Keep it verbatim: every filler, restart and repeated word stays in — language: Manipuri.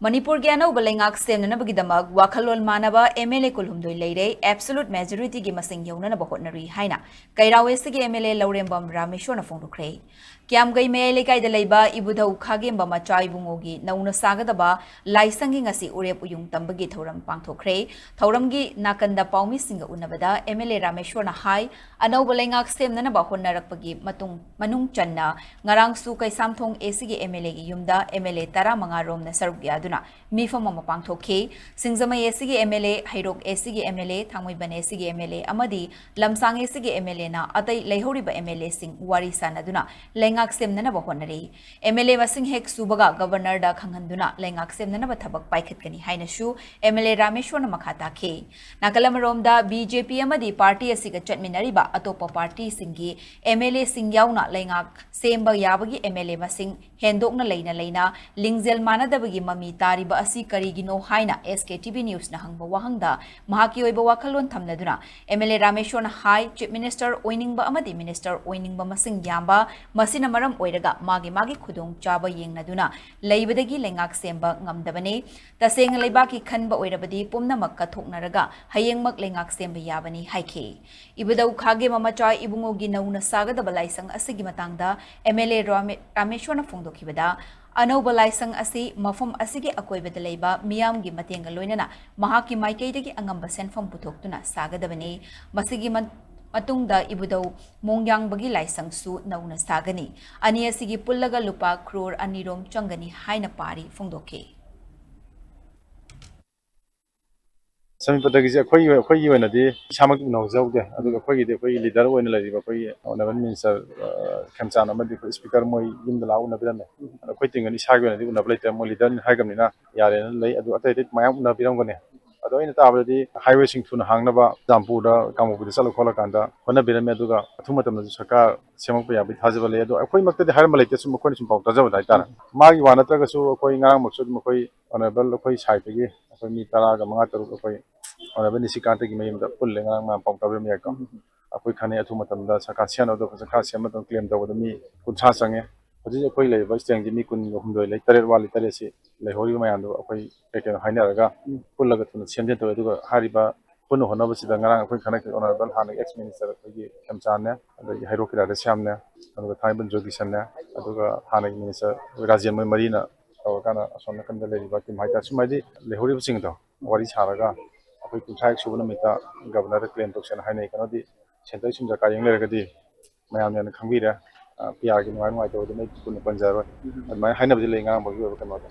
ꯃꯅꯤꯄꯨꯔꯒꯤ ꯑꯅꯧꯕ ꯂꯩꯉꯥꯛ ꯁꯦꯝꯅꯅꯕꯒꯤꯗꯃꯛ ꯋꯥꯈꯜꯂꯣꯟ ꯃꯥꯟꯅꯕ MLA ꯀꯨꯟꯍꯨꯝꯗꯣꯏ ꯂꯩꯔꯦ, absolute majority ꯒꯤ ꯃꯁꯤꯡ ꯌꯧꯅꯅꯕ ꯍꯣꯠꯅꯔꯤ ꯍꯥꯏꯅ ꯀꯩꯔꯥꯎ ꯑꯦꯁ ꯁꯤꯒꯤ MLA ꯂꯧꯔꯦꯝꯕꯝ ꯔꯥꯃꯦꯁꯣꯔꯅ ꯐꯣꯡꯗꯣꯛꯈ꯭ꯔꯦ꯫ ꯀꯤꯌꯥꯝꯒꯩ ꯃꯌꯥꯏ ꯂꯩꯀꯥꯏꯗ ꯂꯩꯕ ꯏꯕꯨꯙꯧ ꯈꯥꯒꯦꯝꯕ ꯃꯆꯥ ꯏꯕꯨꯡꯉꯣꯒꯤ ꯅꯧꯅ ꯁꯥꯒꯗꯕ ꯂꯥꯏꯁꯪꯒꯤ ꯉꯁꯤ ꯎꯔꯦꯞ ꯎꯌꯨꯡ ꯇꯝꯕꯒꯤ ꯊꯧꯔꯝ ꯄꯥꯡꯊꯣꯛꯈ꯭ꯔꯦ꯫ ꯊꯧꯔꯝꯒꯤ ꯅꯥꯀꯟꯗ ꯄꯥꯎꯃꯤꯁꯤꯡꯒ ꯎꯅꯕꯗ MLA ꯔꯥꯃꯦꯁꯣꯔꯅ ꯍꯥꯏ, ꯑꯅꯧꯕ ꯂꯩꯉꯥꯛ ꯁꯦꯝꯅꯅꯕ ꯍꯣꯠꯅꯔꯛꯄꯒꯤ ꯃꯇꯨꯡ, ꯃꯅꯨꯡ ꯆꯟꯅ ꯉꯔꯥꯡꯁꯨ ꯀꯩꯁꯥꯝꯊꯣꯡ ꯑꯦ ꯁꯤꯒꯤ MLA ꯒꯤ ꯌꯨꯝꯗ MLA ꯇꯔꯥꯃꯉꯥ ꯔꯣꯝꯅ ꯁꯔꯨꯛ ꯌꯥꯗꯨꯅ ꯃꯤꯐꯝ ꯑꯃ ꯄꯥꯡꯊꯣꯛꯈꯤ꯫ ꯁꯤꯡꯖꯃꯩ ꯑꯦ ꯁꯤꯒꯤ MLA, ꯍꯩꯔꯣꯛ ꯑꯦ ꯁꯤꯒꯤ MLA, ꯊꯥꯡꯃꯩꯕꯟ ꯑꯦ ꯁꯤꯒꯤ MLA ꯑꯃꯗꯤ ꯂꯝꯁꯥꯡ ꯑꯦ ꯁꯤꯒꯤ MLA ꯅ ꯑꯇꯩ ꯂꯩꯍꯧꯔꯤꯕ MLA ꯁꯤꯡ ꯋꯥꯔꯤ ꯁꯥꯅꯗꯨꯅ ꯂꯩꯉꯥꯛ ꯁꯦꯝꯅꯅꯕ ꯍꯣꯠꯅꯔꯤ꯫ MLA ꯃꯁꯤꯡ ꯍꯦꯛ ꯁꯨꯕꯒ Governor ꯗ ꯈꯪꯍꯟꯗꯨꯅ ꯂꯩꯉꯥꯛ ꯁꯦꯝꯅꯅꯕ ꯊꯕꯛ ꯄꯥꯏꯈꯠꯀꯅꯤ ꯍꯥꯏꯅꯁꯨ MLA ꯔꯥꯃꯦꯁꯣꯔꯅ ꯃꯈꯥ ꯇꯥꯈꯤ꯫ ꯅꯥꯀꯜ ꯑꯃꯔꯣꯝꯗ, BJP ꯑꯃꯗꯤ party ꯑꯁꯤꯒ ꯆꯠꯃꯤꯟꯅꯔꯤꯕ ꯑꯇꯣꯞꯄ party ꯁꯤꯡꯒꯤ MLA ꯁꯤꯡ ꯌꯥꯎꯅ ꯂꯩꯉꯥꯛ ꯁꯦꯝꯕ ꯌꯥꯕꯒꯤ MLA ꯃꯁꯤꯡ ꯍꯦꯟꯗꯣꯛꯅ ꯂꯩꯅ ꯂꯩꯅ ꯂꯤꯡꯖꯦꯜ ꯃꯥꯟꯅꯗꯕꯒꯤ ꯃꯃꯤ ꯇꯥꯔꯤꯕ ꯑꯁꯤ ꯀꯔꯤꯒꯤꯅꯣ ꯍꯥꯏꯅ SKTV News ꯅ ꯍꯪꯕ ꯋꯥꯍꯪꯗ ꯃꯍꯥꯛꯀꯤ ꯑꯣꯏꯕ ꯋꯥꯈꯜꯂꯣꯟ ꯊꯝꯅꯗꯨꯅ MLA ꯔꯥꯃꯦꯁꯣꯔꯅ ꯍꯥꯏ, Chief Minister ꯑꯣꯏꯅꯤꯡꯕ ꯑꯃꯗꯤ Minister ꯑꯣꯏꯅꯤꯡꯕ ꯃꯁꯤꯡ ꯌꯥꯝꯕ, ꯃꯁꯤꯅ ꯃꯔꯝ ꯑꯣꯏꯔꯒ ꯃꯥꯒꯤ ꯃꯥꯒꯤ ꯈꯨꯗꯣꯡꯆꯥꯕ ꯌꯦꯡꯅꯗꯨꯅ ꯂꯩꯕꯗꯒꯤ ꯂꯩꯉꯥꯛ ꯁꯦꯝꯕ ꯉꯝꯗꯕꯅꯤ꯫ ꯇꯁꯦꯡꯅ ꯂꯩꯕꯥꯛꯀꯤ ꯈꯟꯕ ꯑꯣꯏꯔꯕꯗꯤ ꯄꯨꯝꯅꯃꯛ ꯀꯠꯊꯣꯛꯅꯔꯒ ꯍꯌꯦꯡꯃꯛ ꯂꯩꯉꯥꯛ ꯁꯦꯝꯕ ꯌꯥꯕꯅꯤ ꯍꯥꯏꯈꯤ꯫ ꯏꯕꯨꯙꯧ ꯈꯥꯒꯦꯝꯕ ꯃꯆꯥ ꯏꯕꯨꯡꯉꯣꯒꯤ ꯅꯧꯅ ꯁꯥꯒꯗꯕ ꯂꯥꯏꯁꯪ ꯑꯁꯤꯒꯤ ꯃꯇꯥꯡꯗ MLA ꯔꯥꯃꯦ-, ꯔꯥꯃꯦꯁꯣꯔꯅ ꯐꯣꯡꯗꯣꯛꯈꯤꯕꯗ, ꯑꯅꯧꯕ ꯂꯥꯏꯁꯪ ꯑꯁꯤ ꯃꯐꯝ ꯑꯁꯤꯒꯤ ꯑꯀꯣꯏꯕꯗ ꯂꯩꯕ ꯃꯤꯌꯥꯝꯒꯤ ꯃꯇꯦꯡꯒ ꯂꯣꯏꯅꯅ ꯃꯍꯥꯛꯀꯤ ꯃꯥꯏꯀꯩꯗꯒꯤ ꯑꯉꯝꯕ ꯁꯦꯟꯐꯝ ꯄꯨꯊꯣꯛꯇꯨꯅ ꯁꯥꯒꯗꯕꯅꯤ꯫ ꯃꯁꯤꯒꯤ ꯃ-, ꯃꯇꯨꯡꯗ ꯏꯕꯨꯙꯧ ꯃꯣꯡꯌꯥꯡꯕꯒꯤ ꯂꯥꯏꯁꯪꯁꯨ ꯅꯧꯅ ꯁꯥꯒꯅꯤ꯫ ꯑꯅꯤ ꯑꯁꯤꯒꯤ ꯄꯨꯜꯂꯒ ꯂꯨꯄꯥ ꯀ꯭ꯔꯣꯔ ꯑꯅꯤꯔꯣꯝ ꯆꯪꯒꯅꯤ ꯍꯥꯏꯅ ꯄꯥꯔꯤ ꯐꯣꯡꯗꯣꯛꯈꯤ꯫ ꯁꯃꯤꯄꯇꯒꯤꯁꯦ ꯑꯩꯈꯣꯏꯒꯤ ꯑꯩꯈꯣꯏꯒꯤ ꯑꯣꯏꯅꯗꯤ ꯏꯁꯥꯃꯛ ꯎꯅꯍꯧꯖꯍꯧꯗꯦ꯫ ꯑꯗꯨꯒ ꯑꯩꯈꯣꯏꯒꯤꯗꯤ ꯑꯩꯈꯣꯏꯒꯤ leader ꯑꯣꯏꯅ ꯂꯩꯔꯤꯕ ꯑꯩꯈꯣꯏꯒꯤ Honourable Minister, ꯑ, ꯈꯦꯝꯆꯥꯟ ꯑꯃꯗꯤ ꯑꯩꯈꯣꯏ Speaker ꯃꯣꯏ ꯌꯨꯝꯗ ꯂꯥꯛꯑ ꯎꯅꯕꯤꯔꯝꯃꯦ꯫ ꯑꯗꯣ ꯑꯩꯈꯣꯏ ꯇꯤꯡꯒꯅꯤ ꯏꯁꯥꯒꯤ ꯑꯣꯏꯅꯗꯤ ꯎꯅꯕ ꯂꯩꯇꯦ, ꯃꯣꯏ leader ꯅꯤ ꯍꯥꯏꯈ꯭ꯔꯕꯅꯤꯅ ꯌꯥꯔꯦꯅ ꯂꯩ꯫ ꯑꯗꯨ ꯑꯇꯩ ꯑꯇꯩ ꯃꯌꯥꯝ ꯎꯅꯕꯤꯔꯝꯒꯅꯤ꯫ ꯑꯗꯣ ꯑꯩꯅ ꯇꯥꯕꯗꯗꯤ highway ꯁꯤꯡ ꯊꯨꯅ ꯍꯥꯡꯅꯕ ꯆꯨꯔꯆꯥꯟꯄꯨꯔꯗ, ꯀꯥꯡꯄꯣꯛꯄꯤꯗ ꯆꯠꯂ ꯈꯣꯠꯂꯀꯥꯟꯗ ꯍꯣꯠꯅꯕꯤꯔꯝꯃꯦ꯫ ꯑꯗꯨꯒ ꯑꯊꯨꯕ ꯃꯇꯝꯗꯁꯨ ꯁꯔꯀꯥꯔ ꯁꯦꯝꯃꯛꯄ ꯌꯥꯕꯒꯤ ꯊꯥꯖꯕ ꯂꯩ꯫ ꯑꯗꯣ ꯑꯩꯈꯣꯏꯃꯛꯇꯗꯤ ꯍꯥꯏꯔꯝꯕ ꯂꯩꯇꯦ, ꯁꯨꯝ ꯑꯩꯈꯣꯏꯅ ꯁꯨꯝ ꯄꯥꯎ ꯇꯥꯖꯕꯗ ꯍꯥꯏꯇꯥꯔꯦ꯫ ꯃꯥꯒꯤ ꯋꯥ ꯅꯠꯇ꯭ꯔꯒꯁꯨ ꯑꯩꯈꯣꯏ ꯉꯔꯥꯡꯃꯛꯁꯨ ꯑꯗꯨꯝ ꯑꯩꯈꯣꯏ Honourable ꯑꯩꯈꯣꯏ side ꯇꯒꯤ ꯑꯩꯈꯣꯏ ꯃꯤ ꯇꯔꯥꯒ ꯃꯉꯥ ꯇꯔꯨꯛ ꯑꯩꯈꯣꯏ Honourable ꯅꯤꯁꯤꯀꯥꯟꯇꯒꯤ ꯃꯌꯨꯝꯗ ꯄꯨꯜꯂꯦ, ꯉꯔꯥꯡ ꯃꯌꯥꯝ ꯄꯥꯎ ꯇꯥꯕꯤꯔꯝꯕ ꯌꯥꯏꯀꯣ꯫ ꯑꯩꯈꯣꯏ ꯈꯟꯅꯩ, ꯑꯊꯨꯕ ꯃꯇꯝꯗ ꯁꯔꯀꯥꯔ ꯁꯦꯝꯅꯕꯗꯣ, ꯁꯔꯀꯥꯔ ꯁꯦꯝꯅꯕꯗꯣ claim ꯇꯧꯕꯗ ꯃꯤ ꯀꯨꯟꯊ꯭ꯔꯥ ꯆꯪꯉꯦ꯫ ꯍꯧꯖꯤꯛ ꯑꯩꯈꯣꯏ ꯂꯩꯔꯤꯕ stateꯀꯤ ꯃꯤ ꯀꯨꯟꯒ ꯍꯨꯝꯗꯣꯏ ꯂꯩ, ꯇꯔꯦꯠ ꯋꯥꯠꯂꯤ꯫ ꯇꯔꯦꯠꯁꯤ ꯂꯩꯍꯧꯔꯤꯕ ꯃꯌꯥꯝꯗꯨ ꯑꯩꯈꯣꯏ ꯀꯩ ꯀꯩꯅꯣ ꯍꯥꯏꯅꯔꯒ ꯎꯝ꯫ ꯄꯨꯜꯂꯒ ꯊꯨꯅ ꯁꯦꯝꯖꯤꯟ ꯇꯧꯋꯦ꯫ ꯑꯗꯨꯒ ꯍꯥꯏꯔꯤꯕ ꯄꯨꯟꯅ ꯍꯣꯠꯅꯕꯁꯤꯗ ꯉꯔꯥꯡ ꯑꯩꯈꯣꯏ ꯈꯟꯅꯈꯤꯕ honourable ꯍꯥꯟꯅꯒꯤ ex minister ꯑꯩꯈꯣꯏꯒꯤ ꯈꯦꯝꯆꯥꯟꯅꯦ, ꯑꯗꯒꯤ ꯍꯩꯔꯣꯛꯀꯤ ꯔꯥꯙꯦꯁ꯭ꯌꯥꯝꯅꯦ, ꯑꯗꯨꯒ ꯊꯥꯡꯃꯩꯕꯟ ꯖꯣꯏꯀꯤꯁꯟꯅꯦ, ꯑꯗꯨꯒ ꯍꯥꯟꯅꯒꯤ minister ꯔꯥꯖꯦꯟ, ꯃꯣꯏ ꯃꯔꯤꯅ ꯇꯧꯔꯀꯥꯟꯗ ꯑꯁꯣꯝ ꯅꯥꯀꯟꯗ ꯂꯩꯔꯤꯕ team ꯍꯥꯏꯇꯥꯔꯦ꯫ ꯁꯨꯝ ꯍꯥꯏꯗꯤ ꯂꯩꯍꯧꯔꯤꯕꯁꯤꯡꯗꯣ ꯋꯥꯔꯤ ꯁꯥꯔꯒ ꯑꯩꯈꯣꯏ ꯀꯨꯟꯊ꯭ꯔꯥ ꯁꯨꯕ ꯅꯨꯃꯤꯠꯇ governorꯗ claim ꯇꯧꯁꯦꯅ ꯍꯥꯏꯅꯩ꯫ ꯀꯩꯅꯣꯗꯤ centreꯒꯤ ꯁꯨꯝ ꯖꯒꯥ ꯌꯦꯡ ꯂꯩꯔꯒꯗꯤ ꯃꯌꯥꯝꯅ ꯍꯦꯟꯅ ꯈꯪꯕꯤꯔꯦ꯫ ꯑ, PRꯒꯤ ꯅꯨꯡꯉꯥꯏ ꯅꯨꯡꯉꯥꯏꯇꯕꯗꯨ ꯑꯩ ꯄꯨꯟꯅ ꯄꯟꯖꯔꯣꯏ꯫ ꯎꯝ꯫ ꯑꯗꯨꯃꯥꯏꯅ ꯍꯥꯏꯅꯕꯗꯤ ꯂꯩ ꯉꯔꯥꯡ ꯐꯥꯎꯒꯤ ꯑꯣꯏꯕ ꯀꯩꯅꯣꯗ꯫